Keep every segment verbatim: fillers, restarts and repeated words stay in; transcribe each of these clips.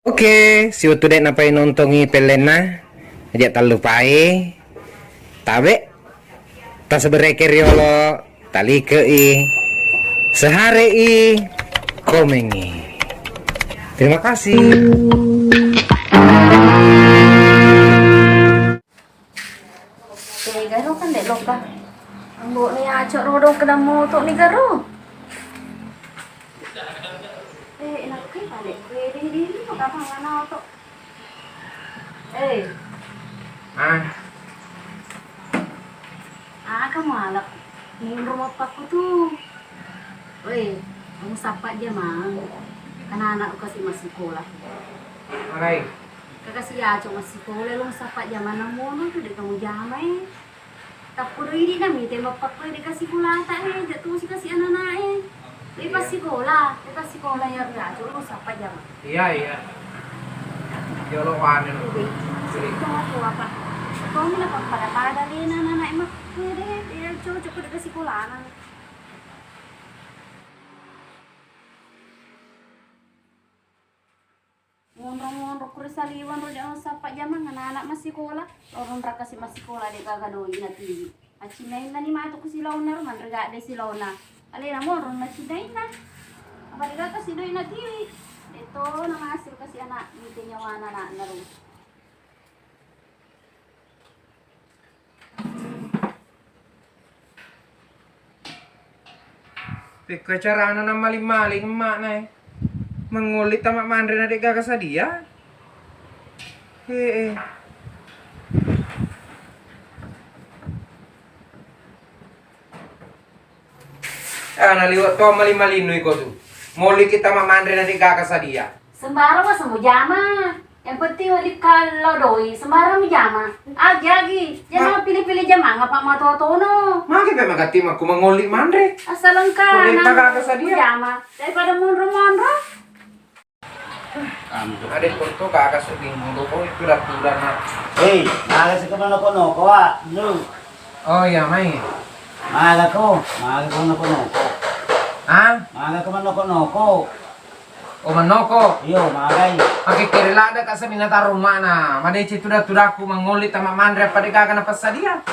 Oke, siwettu de' napainontongi pellenna, aja' tallupai tabe', tasabereke riolo, talikei, seharei, komengi. Terima kasih. Eh, garo kan de' loka. Ambo' ni aco' rodong kedang moto' ni garo. Eh, enak ke balik. Eh, di, di, di, apa mana oto'? Eh. Ah. Ah, kamu alak. Munro mappakku tu. Weh, kamu sappa jamang. Kan anak kasi masikola. Alai. Kakasi aco masikola lo sappa jamang na mono tu de' kamu jamai. Tappulo idi' na mite mappakkoe de' kasi kulata e, ja' tu si kasi anana' e. De' passikola, de' passikola ya riaco lo sappa jamang. Iya, iya. Jolo wane lo. Itu aku apa? Kau ni lah pada-pada le na anana' e makkue de', de' cocok de' kasi kulana. Monro-monro kuri saliweng ro ja' sappa jamang, ana'-ana' massikola, lorong rakasi massikola de' gaga doi' na tiwi. Accinnainna ni matu ku silaonna ro, manre gadde silaonna. Alena monro na cinnainna. Apa de' gaga si doi' na tiwi. De' to na masir kasi ana', mite nyawana ana'na ro. Pekko carana nammaling-maling emma'na e. Mangolli tama manre na de' gaga sadia. He'e. Ah, naliwat to maling-malinnu iko tu. Molli kita ma manre na de' gaga sadia. Sembarang masa mujama. Yang penting wedding kallo doi, sembarang mujama. Agi-agi, jangan pilih-pilih jamang apa matotono. Magi pe magatti makku mangolli manre. Asal engka nang mujama daripada monro-monro. Ade' konto gaga sedding monro ko itu raturan na. Hei, maga siko manoko-noko wa, lu. Oh iya mai. Maga ko, maga ko manoko-noko. Hah? Maga ko manoko-noko. Oh, mannoko. Iyo, magai. Makekkere ladde' ka' saminna tarung mana. Madeceng tuda-tudakku mangolli tama manre apa de' gaga napassadia.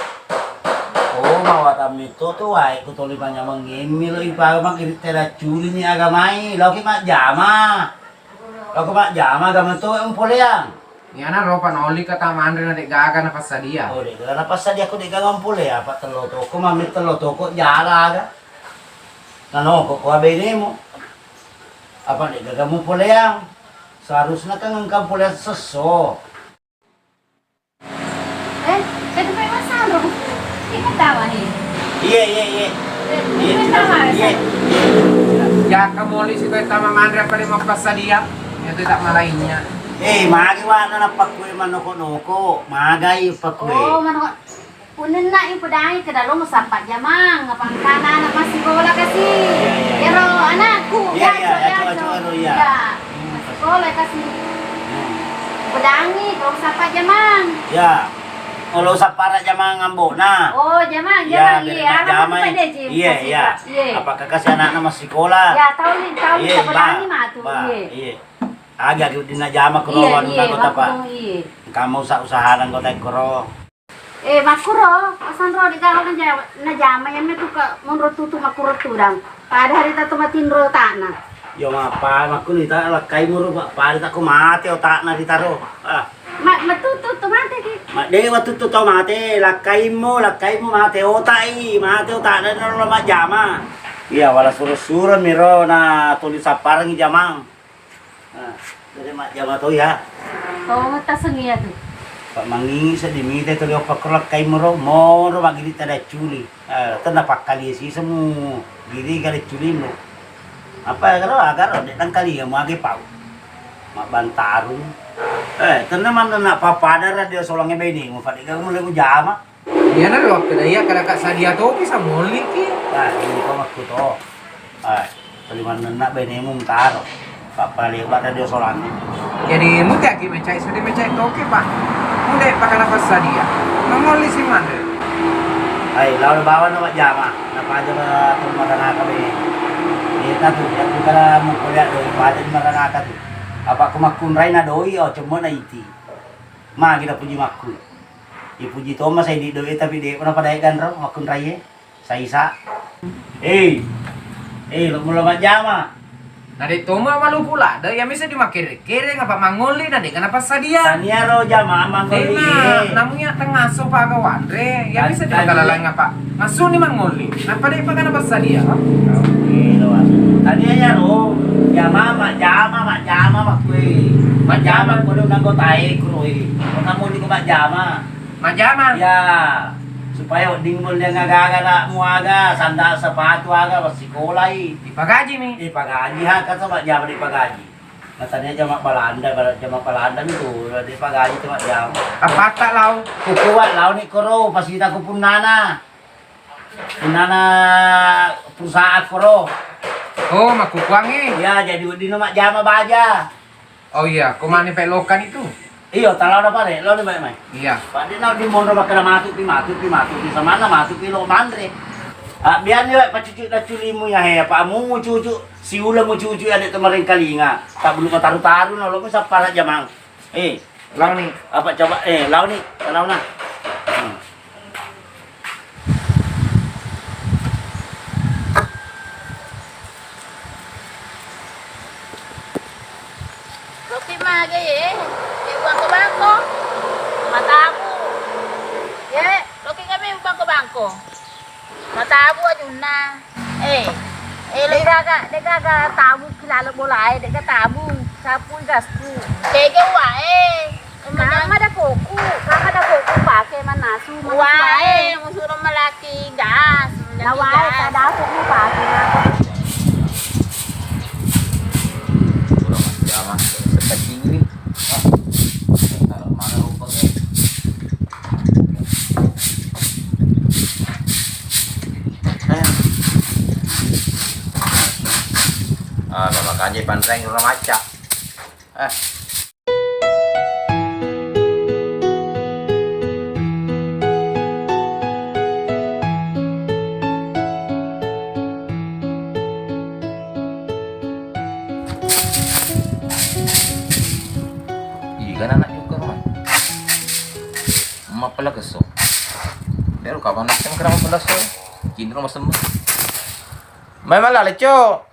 Oh, mawatammi to tu wae ku toli panyamangemmi lo ipa magiri' teracculi ni agamai. Loki majjama. Loko majjama agama to umpoleang. Iyana ro panolli ka' tama manre na de' gaga napassadia. Oh, de' gaga napassadia ko de' gaga umpoleang. Apa tello toko, mami tello toko jala aga. Nanoko ko abenemu. Apa de' gaga mupoleang? Seharusnya kan engka poleang sesso. Eh, itu pe masanro. Ini tawa ni. Iye, iye, iye. Eh, iye, ini tawa. Iye. Jaka moli si tama manre apa de' mappassadia. Itu tak malainya. Eh, magi wa na pakkue manoko-noko. Magai pakkue. Oh, manoko. Punna na ipedangi ke dalam sappa jamang, apa engkana anak massikola kasi. Iya, iya, iya. Ero anakku, iya, iya, yaco, yaco, yaco, yaco. Ero, iya. Iya. Hmm. Massikola kasi. Hmm. Pedangi kalau sappa jamang. Ya. Kalau sappa jamang ambona. Oh, jamang, iya, jamang, iya. Apa jamang, iya, iya. Iya. Apa kakasi anakna massikola. Ya, tahu ni, tahu ni, iya, pedangi matu. Iya. Agi, agi, dina jama kuro. Iya, anu iya, kota, Pak. Iya. Kamu usaha-usahakan kota kuro. Eh, makkuro, pasanro de' gaga naja-, najama, iya metu ka' monro tutu makkuro tudang. Pada hari tatu matinro tana. Yo mappa makkuni ta' lakkai muro, pa-, pada takko mate otakna ritaro. Ah. Ma-, matutu tu mate ki. Ma-, de' watutu tau mate, lakkaimmo, lakkaimmo mate otai, mate otakna lo majjama. Iya, wala suro-suro miro na tuli sapparengngi jamang. Ah, jadi majjama to ya. Tongetta sengi iyatu. Pak mangingi seddi mite tuli oppakkoro lakkaimmo ro, moro magiri' tadacculi. Eh, tenna pakkalie siseng mu giri' gare' culimmu. Apa ya, kalau agar de' nangkalinga mu age pau. Mabbantarung. Eh, tenna manna na papada radio solangnge bene mu, pada gaga mulai mujama. Iyana ro wakkeda iya kada ka sadia topi sa molliki. Nah, ini kau makku to. Eh, tuli manna na bene mu mutaro. Pappalebba radio solangnge. Jadi, muteaki mecai, sudi mecai toke, Pak. Mude pakana passadia. Mangolli si manre. Ai, lao bawa na majjama. Napaja ba tu matanaka be. Iya, tatu, ya, tu kala mukkuliah do, paja di matanaka tu. Apa ko makkunrai na doi, oh, cemmena iti. Magi na puji makkui. Ipuji tomma saidi doi, tapi de' na pada ganro makkunrai e. Saisa. Eh. Eh, lo mulo majjama. Na de' tomma malupu ladde, iya misa di makkere-kereng apa mangolli na de' kana passadia. Tania ro jama mangolli. Dena, namu iya tengaso paga wanre, iya misa di makalalang apa? Masuni mangolli. Napa de' pa kana passadia, ha? Oke, lo. Tania ya ro jama majjama, majjama makkue. Majjama ko de' nanggo tae kuro e. Ko kamu di ko majjama. Majjama. Ya, supaya wedding melliang aga-aga na muaga, sandal, sepatu aga, massikolai. Dipagaji mi. Dipagaji ha, kata majjama dipagaji. Natanya jama Balanda, bala-, jama Balanda mi tu, dipagaji tu majjama. Apatta lao? Kukuat lao ni koro, pasita ku punnana. Punnana perusahaan koro. Oh, makkukuangi. Ya, jadi wedding majjama baja. Oh iya, ko mane pe lokan itu? Iyo, talaona pare, laoni mai-mai. Iya. Pade na di mono bakala matu pi, matu pi, matu pi, samana matu pi lo manre. Ah, biarni wae pacucu na culimu ya he, apa mu cucu, siula mu cucu ya de' temareng kalinga. Tak belum taru-taru na lo sappara jamang. Eh, laoni. Apa coba, eh, laoni, laona. Hmm. Loki mage ye, ye bangko-bangko. Matamu. Ye, loki kami bangko-bangko. Matamu ajunna. Eh, eh, degaga, degaga tabu kilalo bolae, dega tabu. Sapu gasku. Tega wae. Kama dapoku, kama dapoku pake mannasu, mannasu wae, wae. Musuro malaki gas, malaki wae, gas. Kada aku mau pake, nah. Kurang ajar, Mas. Sekecil ini. Ah. Taruh mana rupanya? Eh. Ah, mama kanji pantai kurang macam. Eh. Iga anak juga, Mak. Mapela keso. Baru kapan nak kena mapela keso? Cinta rumah sembah. Mai mala, Leco.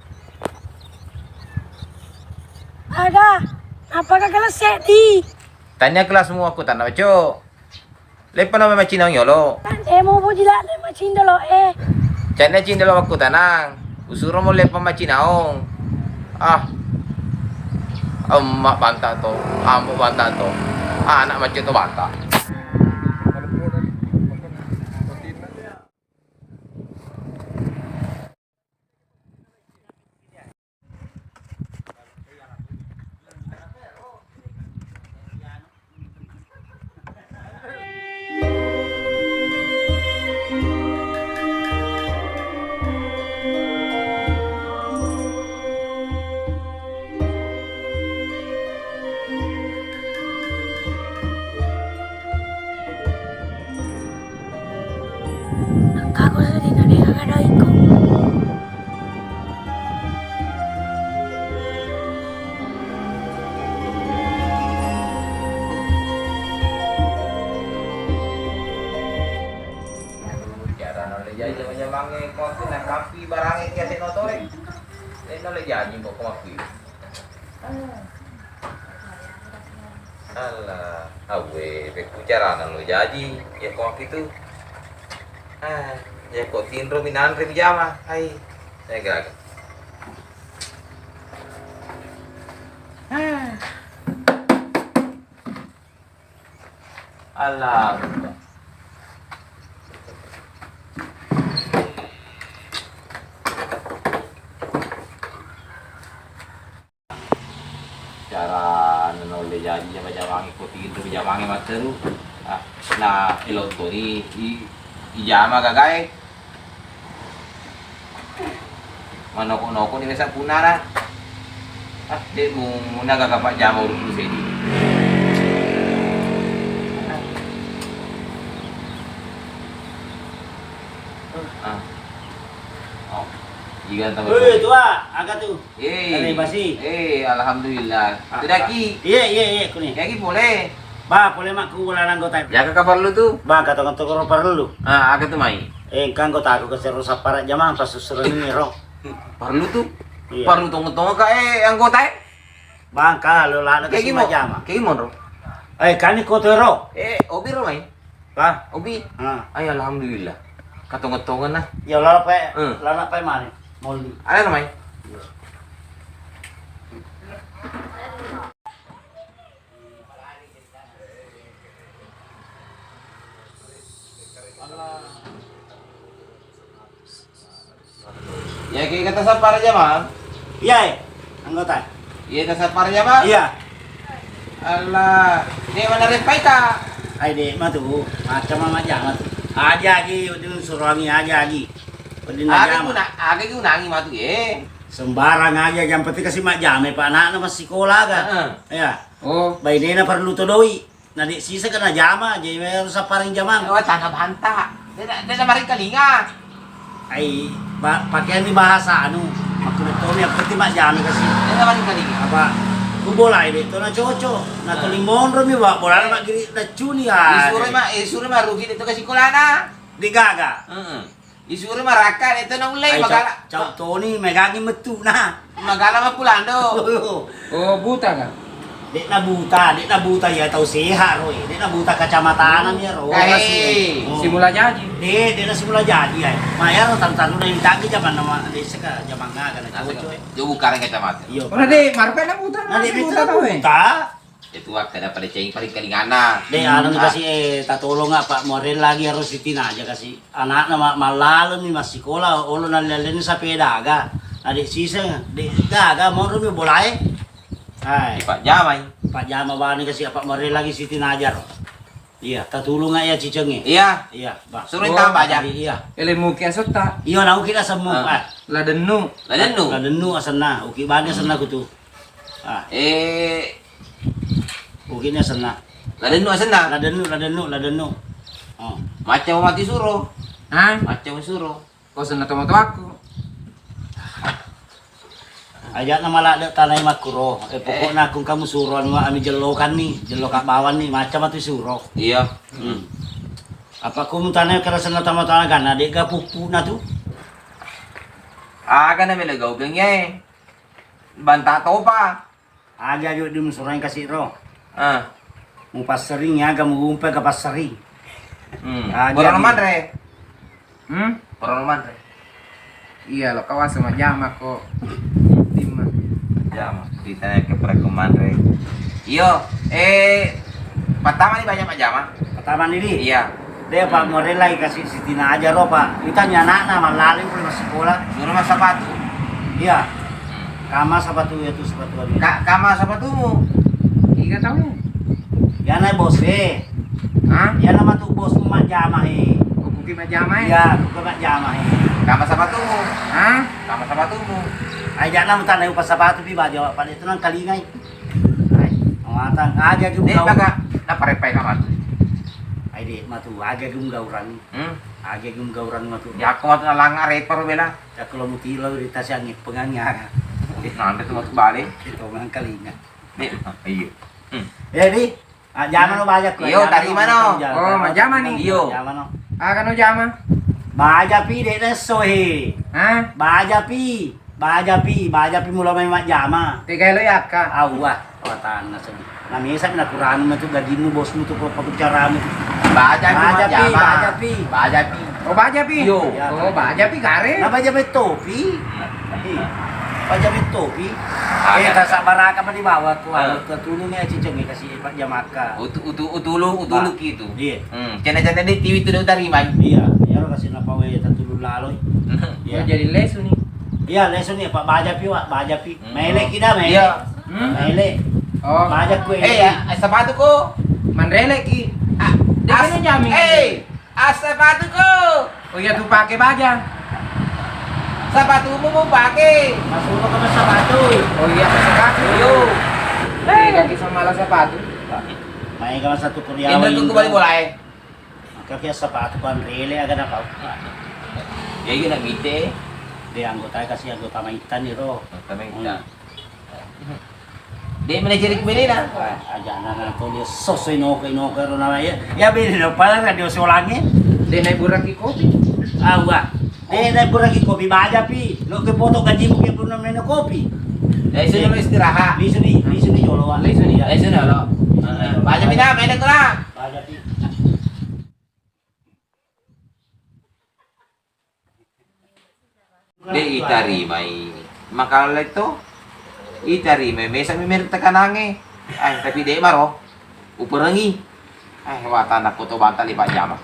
Aga, apa kagak seddi? Tanya kelasmu aku tanah, Leco. Lepa nama macinaong yolo. Tante mau boji la le macin dolo eh. Cakna cin dolo aku tanang. Usuro mo lepa macinaong. Ah. Emak banta to, ambo banta to. Anak macam to banta. Engka ko seddi na de' gaga doikku. Bicara nulle jaji jama-jamangnge ko aku na kapi barangnge kiase notore. De' nulle jaji kok ko mapi. Alah, awwe, pekku carana lo jaji, ya ko mapi tu. Ah, ya ko tinro mi nanre mi jama. Ai, saya gaga. Ah. Alah. Cara naulle jaji jama-jamangnge ko tinro jamangnge matteru. Ah, na elontoni i, ijama gagae. Manoko-noko ni biasa punana. Ah, de' mu, munaga kapajjama urus-urus ini. Ah. Oh. Iya, tahu. Woi, tua, aga tu? Eh, kare basi. Eh, alhamdulillah. Ah, sudah ki? Iya, iya, iya, kuni. Iya ki, boleh. Ba, boleh mak ku bola anggota. Ya, ka parellu tu. Ba, ka tongeng-tongeng parellu. Ah, aga tu mai? Eh, engka anggota aku ke seru sapara jamang pas susuran ini ro. Parellu tu. Iya. Parellu tongeng-tongeng ka, eh, anggota, eh. Ba, engka lo lana ke sima jama. Kayak gimana, ro? Eh, kani koto ro. Eh, obi ro mai. Hah? Obi? Ah. Ay, alhamdulillah. Katongeng-tongeng na. Ya, lana pe, hmm, lana pe mari. Molli. Ada na mai? Ya, ki kata sapara jamang? Iya, eh, anggota. Iya, kata sapara jamang? Iya. Allah, de mana repai ka? Ai, de matu, macam mama jama tu. Aja agi, udin suruhangi aja agi. Udin aja jama. Guna, aga gunangi matu, eh. Sembarang aja, yang penting kasih mak jama, Pak. Anakna masih sekolah, kan? Heeh. Ya. Oh. Bainena perlu to doi. Na de sisa kena jama, jadi harus sapparing jamang. Oh, tanah banta. Dia, dia, dia mari kalinga. Ai, ba-, pakeanni bahasa anu, makkuda toni yang penting mak jama kasih. Dia mari kalinga. Apa? Ku bolai de to na cocok. Na toli monro mi, ba, bola mak giri na cuni, ah. Isure ma, isure ma rugi de to kasih kolana. De gaga. Heeh. Isuro marakka de to naullei. Ai, magala. Cau, cau toni megangi mettu na. Magala mappulando. Oh, buta ka? De'na buta, de'na buta ya tau sehat ro. De'na buta kacamatana mi ro. Kae, oh, simula jaji. De, de'na simula jaji ai. Mayaro tantaruna ditagi jaman nama desa ka jaman ngaga na cocok. Jo bukareng kacamata. Iyo. Ora de, marupa na buta. Na de buta tau, eh. Buta. Itu wakka dapat deceng paling kalingana. De, anu kasi, eh, tatolong apa muarel lagi harus ditinaja kasi. Anakna ma-, mallaleng mi massikola, olo nalle-allenni sapeda aga. Ade siseng, de gaga moro mi bolae. Hai. Pak jamai. Pak jama bani kasi apa muarel lagi sitinaja ro. Iya, tatulung ya cicenge. Iya. Iya, bah. Suruh tambah aja. Iya. Ele muki asotta. Iya, nauki la semmu. Ah. La dennu. La dennu. La dennu asenna, uki bani asenna kutu. Ah. Eh, Ugini asenna. La dennu asenna? La dennu, la dennu, la dennu. Oh. Macca mati suro. Hah? Macca suro. Ko senna tomatoakku. Aja'na maladde tanai makkuro. Eh, pokokna aku kamu suro anu, anu jellokanni, jelloka bawanni, macca mati suro. Iya. Hmm. Apa ku mutane kerasenna tomatoa gana, de ga puppuna tu? Aga na melo gaukengnge. Banta topa. Aga jo di musurang kasi ro. Ah. Mupassering aga mugumpa ga passering. Hmm. Aga. Purano manre. Hmm? Purano manre. Iya, lo kawasa majama ko. Timma. Jama, kita ke pura ko manre. Iyo, eh, pertama ni banyak majama. Pertama ni di? Iya. De, Pak, morelai kasi sitinaja ro, Pak. Itanya anakna mallaleng pole massikola. Suro massapatu. Iya. Hmm. Kama sapatu ya tu sapatu anu. Ka-, kama sapatumu. Iga tau. Yana bos e. Hah? Yana matu bosmu majjama e. Oh, kuki majjama e? Iya, kuki majjama e. Kama sapatumu. Hah? Kama sapatumu. Ai jana mutana upa sapatu pi baja pada itu nang kalingai. Ai, matang aga gum. De, kau. Baga, na parepai kamatu. Ai de, matu aga gum gauran. Hmm? Aga gum gauran matu. Ya, aku matu nalanga reparo bela. Cakko lo mutilo ri tasi angippengang aga. Nanti tu matu bale. Itu mang kalinga. De, iya. Hmm. Jadi, ah, jama no baja ku. Iyo, jama tadi no, mano? Jama, oh, jama, majama ni. Iyo. Jama no. Aga no jama? Baja pi de nesso he. Hah? Baja pi. Baja pi, baja pi mula mai majjama. Tegai lo yakka. Awwa, watanna seddi. Na mesa na kurang matu gajimu bosmu tu ko pakucaramu. Baja pi majjama. Baja pi. Baja pi. Oh, baja pi. Yo. Ya, oh, baja pi kare. Na baja pi topi. Hmm. Iya. Baja pi topi. Eh, ta sabaraka pa di bawah tu, anu, ta tulung ya ciceng kasi pa jamakka. Utu-, utu-, utulu, utulu kitu. Iya. Hmm, cena-cena di tiwi tu udah tarimai. Iya, iya lo kasi napa we ta tulung laloi. Iya. Oh, jadi lesu ni. Iya, lesu ni, Pak, baja pi, Pak, baja pi. Hmm. Mele kita, mele. Iya. Hmm? Mele. Oh. Baja kue. Eh, ya, sepatu ko. Manrele ki. Ah, de kena jami. Eh, ah, sepatu ko. Oh iya, tu pake baja. Sepatumu mau pake. Masuk ke sepatu. Oh iya, sepatu. Yo. Eh, lagi sama lah sepatu. Mai kalau satu Korea. Indah tu kembali mulai. Maka kia sapatu kan rele aga na pau. Ya, iya, nak mite. Eh, anggota kasih anggota maittani ro. Anggota maitta. Hmm. De' mana jadi kubelina. Aja' nana to dia sosok inoka-inoka ro nama ya. Ya beli no pala radio solangi. De' naik buraki kopi. Ah, wah. De' naik buraki kopi baja pi. Lo ke foto gaji buke pun namanya kopi. Eh, sini lo istirahat. Bisu ni, bisu ni jolo, wah. Bisu ni, eh, sini lo. Baja pi dah, main tu lah. Baja pi. De' itarimai makalle to, itarimai mesami mere' tekanangnge. Eh, tapi de' maro uperengi. Eh, watana ko to bantali pajama.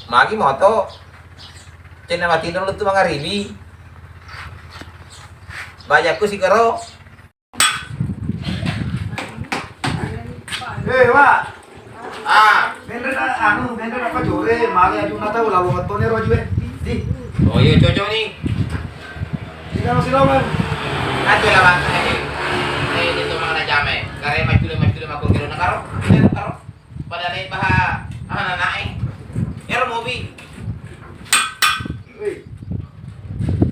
Magi moto. Cena mati dulu tu mangaribi. Bajaku sigaro. Eh, Wa. Ah. Menre na, anu, menre na pajore, male aju na tau lalu ngetone roju, eh. Di. Oh iya, cocok nih. Di dalam silaman. Atu lawan, eh. Eh, itu mana jame. Kare macule, macule, makul kilo nakaro. Karo. Pada lebaha anak-anak, eh. Ero mobi. Weh.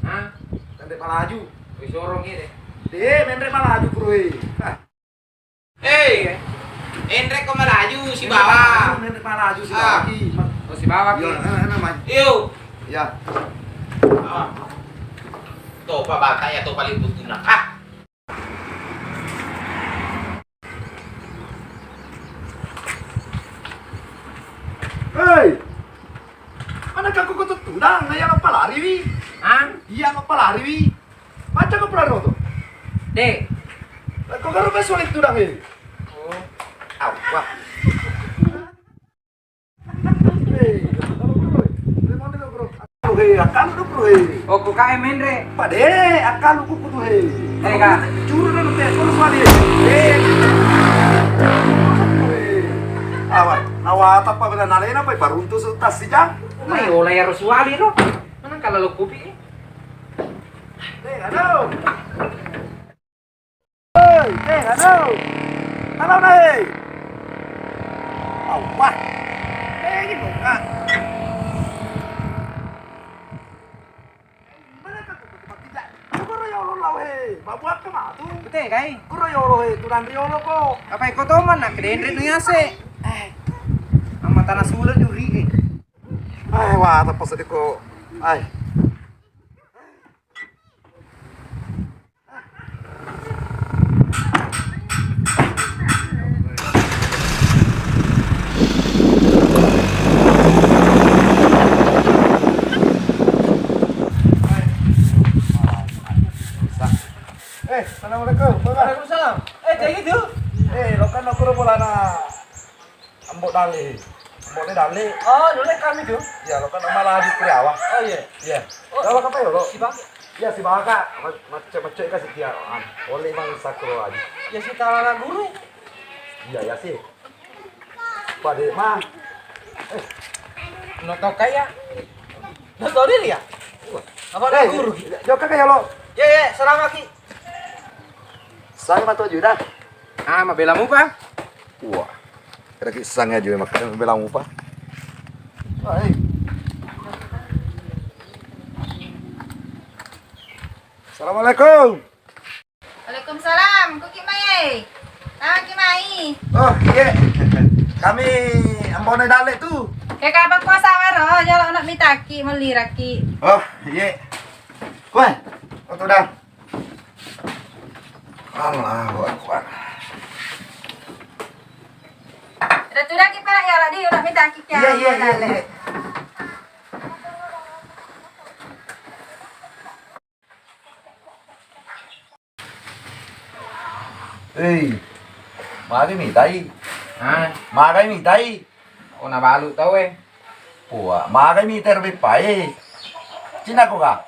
Hah? Tande palaju. Wis sorong ini. De', menre' malaju, Bro, eh. Ah. Eh, enre' ko malaju sibawa. Menre' malaju, menre' malaju sibawa. Ah. Ki. Oh, sibawa ki. Iya, enak, enak, Mas. Iyo. Iya. Ah. Topa bata ya, topa liu tutuna. Ah. Hei. Mana kaku ko tutudang, na iya mapalari wi. Hah? Iya mapalari wi. Baca ko pelari oto. De'. Ko garo pe sulit tudang e. Oh. Au, wah. Hei, hei, akkalu du, Bro, hei. Oh, ko kae menre'. Pade, akkalu ku kutu, hei. Eh, Kak. Curu dan te, terus wali. Hei. Hei. Awan, nawata pa bela nalena pa paruntu su tas sijang. Mai ola ya Roswali ro. Mana kalau lo kupi? Hei, aduh. Hei, eh, anu. Kalau na, hei. Awah. Eh, ini buka. Mana kau tuh tempat tidak? Kuro yolo lau, hei. Babu apa mah tuh? Betul, kai. Kuro yolo, hei. Turun yolo kok. Apa ikut teman nak kedenre nu yase? Eh. Ama tanah sulut juri, eh. Eh, wah, apa sedih kok. Ai. Eh, assalamualaikum. Waalaikumsalam. Eh, kayak gitu. Eh, lo kan aku bolana. Ambo Dale. Ambo Dale. Oh, dulu kami tuh. Ya, lo kan nama lagi Priawa. Oh iya. Iya. Oh, kalau apa ya lo? Si Bang. Iya, si Baka. Macet-macet kasih dia. Oleh Bang Sakro aja. Ya si Talana Guru. Iya, ya sih. Pade mah. Eh. No tau kaya. No tau diri ya? Apa na guru? Jauh kakak ya lo. Iya, iya, selamat ki. Saya matu aja dah. Ah, mabela mupa? Wah. Kira ki sang aja makan mabela mupa. Wah, eh. Assalamualaikum. Waalaikumsalam. Kuki mai. Ah, ki mai. Oh, iya. Kami ambone Dale tu. Ke kapan puasa waro, jalo nak mitaki meliraki. Oh, iya. Kue, foto dah. Allahu Akbar. Ada tu dah kita ya, lagi udah minta kiki. Iya, iya, iya, iya. Hei, magi mitai? Hah? Magai mitai? Oh, nabalu tau e. Puwa, magai mitai ro beppa e. Cina ko ga?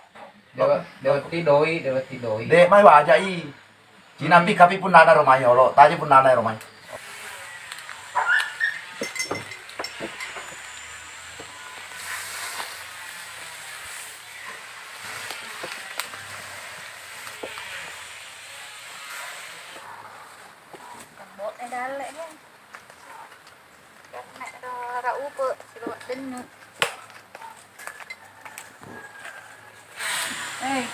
Dewa, dewa ti doi, dewa ti doi. De mai waja i. Cina pi kapi punnana ro mai olo, taji punnana ro mai. Kebbo'e dalle, Eh,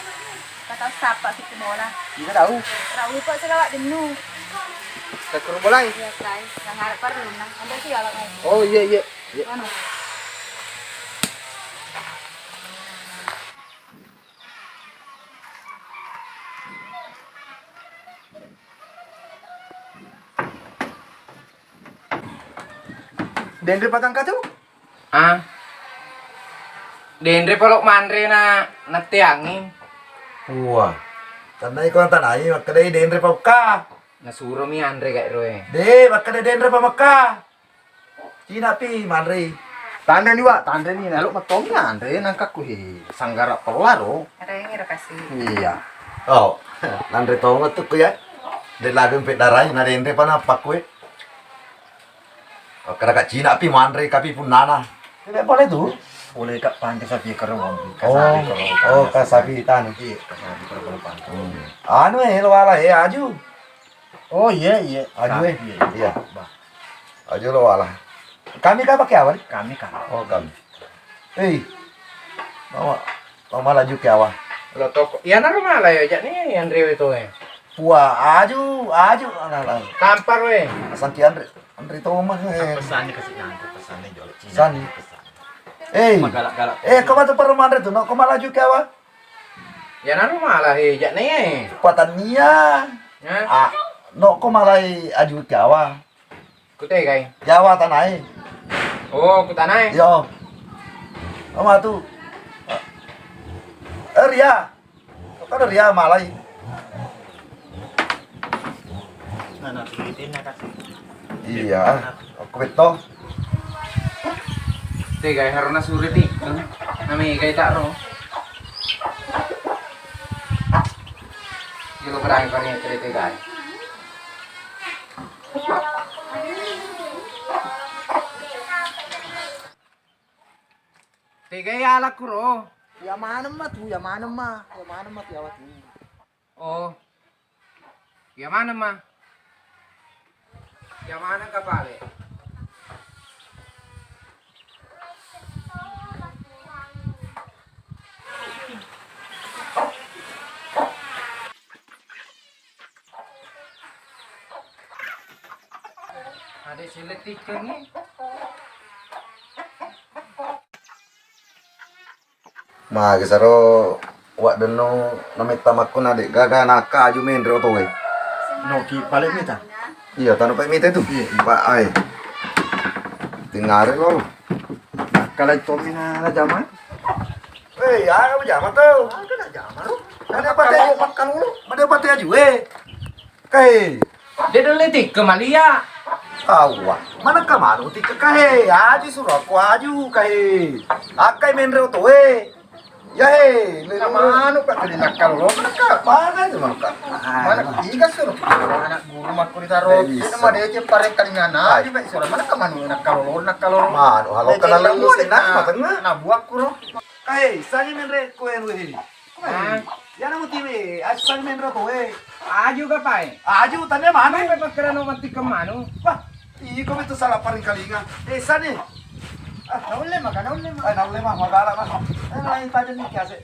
kata sapa situ bola. Iya tahu. Tahu kok selawa dennu. Ke kuru bola. Iya, kai. Yang harap perlu nah. Ada sih kalau mau. Oh, iya, iya. Iya. Anu. Denre patangka tu? Ah. Denre palo manre na natteangi. Wah. Tanai ko tanai makkedai denre pa Mekka. Nasuromi anre gai roe. De, makkeda denre pa Mekka. Cina pi manre. Tanre ni, Wa, tanre ni. Nalo mattongi anre nangkakku he. Sanggara pella ro. Areng ero kasi. Iya. Oh, nanre tongo tu ku ya. De lagi pe darai na denre pa nappa kue. Kada ka Cina pi manre kapi punnana. Tidak boleh tu. Boleh kak pantai sapi karo ngombe. Oh, oh, kasapi tanu. Iya, kasapi karo pantai. Hmm. Anu eh lo wala eh aju. Oh iya iya. Aju eh. Iya. Bah. Aju lo wala. Kami ka pakai awal? Kami kan. Oh kami. Eh. Mama, mama laju ke awal. Lo toko. Iya naro mala ya jak ni yang rewe to eh. Wah, aju, aju. Tampar we. Santi Andre. Anri Toma, eh. Pesannya kasih nanti, pesannya jolok Cina. Pesan. Pesan. Eh. Magalak-galak. Eh, kau matu perlu manre tu, no? Kau malah juga apa? Ya nanu malah eh, jak ne. Patania. Hah? Ah, no, kau malah aju Jawa. Kute kai. Jawa tanai. Oh, kutanai. Yo. Ama tu. Eh, Ria. Kada ria malai. Nah, nah, tulitin ya, Kak. Iya, aku beto. Te gai haruna suri ti. Nami gai tak ro. Jolo kadang kari te gai. Tegai alakku ro. Ya maneng ma tu, ya maneng ma, ya maneng ma tu, ya watu. Oh. Ya maneng ma. Ya maneng kapale. Ade seletikeng ni. Magi saro waddenno nametta makkona de gaga nakka aju menre otoe. Noki pale mita. Iya tanu pa mita itu. Iya, iya. Pak ai. Tingare loro. Nakkalai tomina na jama. Eh, ya kamu jama tuh. Ada nak jama lu. Ada pakai makan dulu. Ada pakai aju eh. Kae. De delle tikke malia. Awa, manekka manu tikke kae? Aji suro aku aju kae. Akkai menre otoe. Ya he, le manu ka tadi nakkalolo manekka. Mana itu manekka? Mana tiga suro. Anak guru makku di taro. Nama dia je pare kalingana. Aji pe suro manekka manu nakkalolo nakkalolo. Manu halo kenal lu sih nah matengna. Nah buah kuro. Kae, sani menre koe anu he. Hah? Yana mutiwi, asal menro koe. Aju kapai? Aju tanya mana? Apa pakkerano mati kemanu? Wah, iko itu salah paling kalinga. Eh, sani. Ah, naulle maka, naulle maka. Ah, naulle mah, magala mah. Eh, lain tajam nih kiase.